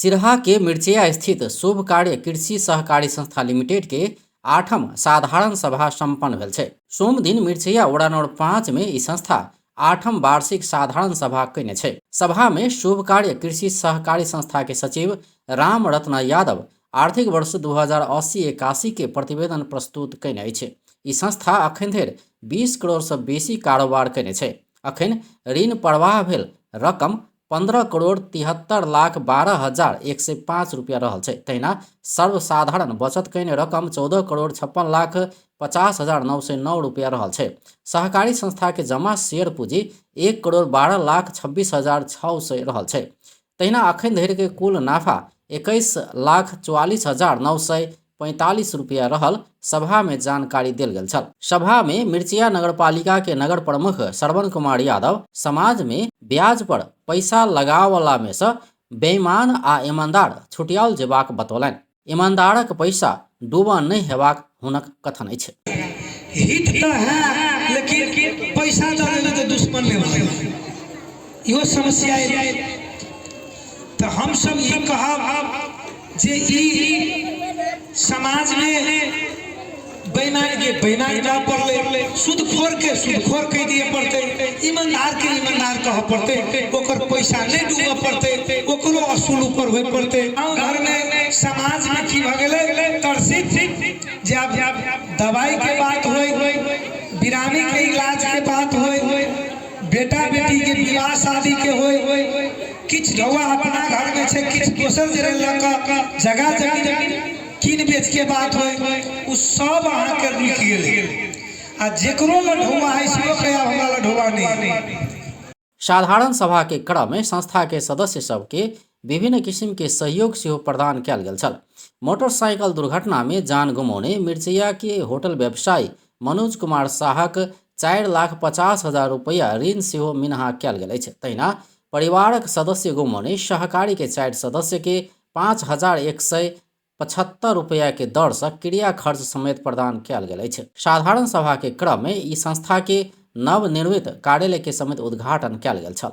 सिरहा के मिर्चैया स्थित शुभ कार्य कृषि सहकारी संस्था लिमिटेड के आठम साधारण सभा संपन्न भेल छै। सोम दिन मिर्चैया वडा नंबर 5 में ई संस्था आठम वार्षिक साधारण सभा कयने छै। सभा में शुभ कार्य कृषि सहकारी संस्था के सचिव राम रत्न यादव आर्थिक वर्ष 2080-81 के प्रतिवेदन प्रस्तुत कयने अछि। ई संस्था अखन धरि 20 करोड़ सँ बेसी कारोबार कयने छै। अखन ऋण प्रवाह भेल रकम 15 करोड़ 73 लाख 12 हजार 105 रुपया रहल छै। तहिना सर्वसाधारण बचत कयने रकम 14 करोड़ 56 लाख 50 हजार 909 रुपया रहल छै। सहकारी संस्था के जमा शेयर पूंजी 1 करोड़ 12 लाख 26 हजार 600 रहल छै। तहिना अखन धरि के कुल नाफा 21 लाख 44 हजार 945 रुपया रहल सभा में जानकारी देल गेल छल। सभा में मिर्चिया नगरपालिका के नगर प्रमुख श्रवण कुमार यादव समाज में ब्याज पर पैसा लगावला में से बेईमान आ ईमानदार छुटियाओल जेबाक बतौलनि। ईमानदारक पैसा डूबा नहि हेबाक हुनक कथन अछि। हित तऽ है, लेकिन पैसा दऽ देबै तऽ दुश्मन नहि बनत, इहो समस्या अइ। तऽ हमसब ई कहब जे ई समाजमे बेईमानके बेईमान कहऽ पड़लै, सूदखोरके सूदखोर कहि दिअ पड़तै, ईमानदारके ईमानदार कहऽ पड़तै, ओकर पैसा नहि डूबऽ पड़तै, ओकरो असूल ऊपर होइ पड़तै। गाँव घरमे समाजमे की भऽ गेलै तरसित जे आब दवाइके बात होइ, बिरामीके इलाजके बात होइ, बेटा बेटीके विवाह शादीके होइ, किछु ढौआ अपना घरमे छै, किछु दोसर जगह लऽ कऽ जगह जमीन कीन बेचके बात होइ, ओ सब अहाँके रुकि गेलै। आ जेकरो लग ढौआ हइ सेहो कहै आब हमरा लग ढौआ नहि हइ। साधारण सभा के क्रम में संस्था के सदस्य सब के विभिन्न किसिम के सहयोग सेहो प्रदान कयल गेल छल। मोटरसाइकिल दुर्घटना में जान गुमौने मिर्चैया के होटल व्यवसायी मनोज कुमार साहक 4,50,000 रुपैया ऋण सेहो मिनहा कयल गेल अछि। तहिना परिवारक सदस्य गुमौने सहकारी के 4 सदस्य के 5,175 रुपैया के दर सँ क्रिया खर्च समेत प्रदान कयल गेल अछि। साधारण सभा के क्रम में ई संस्था के नवनिर्मित कार्यालय के समेत उद्घाटन कयल गेल छल।